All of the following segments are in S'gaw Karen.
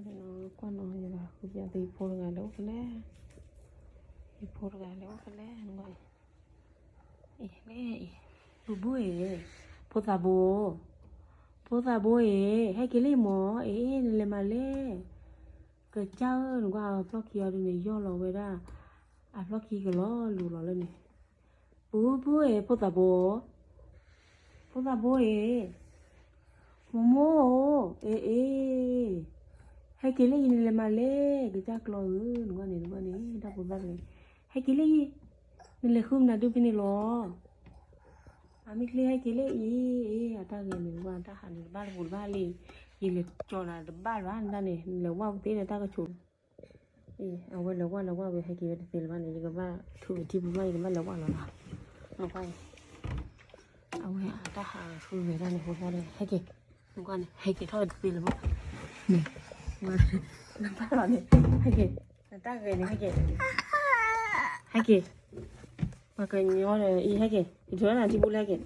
ကွၢ်နီၤ ယဃုပျးသု ယဖိတဂၤလဲၤအိၣ်ဖဲလဲၣ်, ယဖိတဂၤလဲၤအိၣ်ဖဲလဲၣ်, အံၤ, အံၤ, ဘူဘူအံၤ, ဖိသၣ်ဘိ, ဖိသၣ်ဘိအံၤ, ဟဲက့ၤလံမၢ်, အ့ နလဲၤမၤလဲၣ်, ကစၢ်ဧၢ နကွၢ်အဖျီၣ်ခံအီၤဒုးန့ၣ် ယီၢ်လီၤဝဲဒၣ်, အဖျီၣ်ခံကလီၤလူၤလီၤလၢန့ၣ်, ဘူဘူအံၤ ဖိသၣ်ဘိ, ဖိသၣ်ဘိအံၤ, မိၢ်မိၢ်ဧၢ, အ့ အ့, ဟဲက့ၤလၢအံၤ နလဲၤမၤလဲၣ်, ကစၢ်ကျီဧၢ နကွၢ်န့ၣ် နကွၢ်န့ၣ် တၢ်ဖိသၣ်တဂၤ, ဟဲက့ၤလၢအံၤ, နလဲၤဃုမနုၤဒုဖဲန့ၣ်လီၤ, အမ့ၢ်ချ့ဟဲက့ၤလၢအံၤ, အ့ အတၢ်ဂဲၤန့ၣ် နကွၢ် တၢ်ဟးန့ၣ်တဘၣ်တပူၤတဘၣ်လံ, ယလဲၤကၠီၤနၤတဘၣ်လၢၤဘၣ်န့ၣ်, နလဲၤဝၢ်ပသ့ဒီးတၢ်ကဆိး အံၤ အဝဲလဲၤဝၢ်လဲၤဝၢ်ဝဲ ဟဲက့ၤဝဲတသ့လၢၤဘၣ်န့ၣ် ယကဘၣ်ထုးထံပူၤမး ယကဘၣ်လဲၤဝၢ်လီၤလီၤ, နကွၢ်အံၤ, အဝဲအတၢ်ဟးဃုဂဲၤတၢ်န့ၣ် ဖိသၣ်ဒီး ဟဲက့ၤ, နကွၢ်န့ၣ် ဟဲက့ၤထီၣ်တသ့လၢၤဘၣ်, န့ၣ်, နဘၣ်လီၤန့ၣ် ဟဲက့ၤ, နတၢ်ဂဲၤန့ၣ် ဟဲက့ၤ, ဟဲက့ၤ, ပှၤကညီဒီးအံၤ ဟဲက့ၤ, ယထုးထီၣ်နၤထံပူၤလၢဟဲက့ၤ,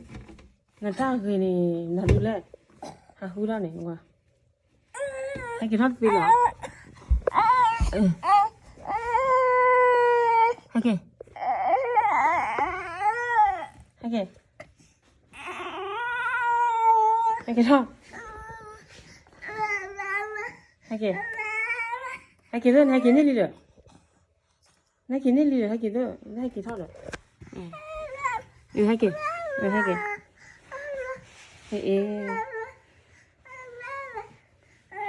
နတၢ်ဂဲၤန့ၣ် နၤဒုးလဲၣ်, ဟးဃုထီၣ်န့ၣ် နကွၢ် ဟဲက့ၤထီၣ်တသ့လၢၤ, ဟဲက့ၤ, ဟဲက့ၤ, ဟဲက့ၤထီၣ်, ဟဲက့ၤ, ဟဲက့ၤလၢ နဟဲက့ၤန့ၢ်လံဒီး နဟဲက့ၤန့ၢ်လံဒီး ဟဲက့ၤသၢ နဟဲက့ၤထီၣ်ဒီး, ဟဲက့ၤ, ဟဲက့ၤ, ဟဲအ့,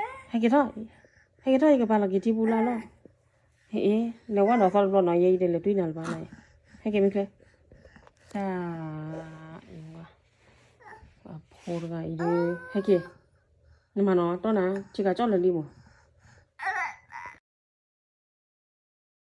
ဟဲက့ၤထီၣ်, ဟဲက့ၤထီၣ် ယကပာ်လီၤက့ၤထံပူၤလၢလီၤ, ဟဲအ့, လဲၤဝဲဒီးသီတဘျီနီၤ ယဲအံၤတလဲၤတွံၢ်နၤလၢၤဘၣ်လၢ, ဟဲက့ၤမ့ၢ်ချ့, တၢ်, အဖိတဂၤအံၤဒီး ဟဲက့ၤ, နမၤနီၤ တီၢ်နၤ ဆ့ကၤကၠီၣ်လၢာ်လံမး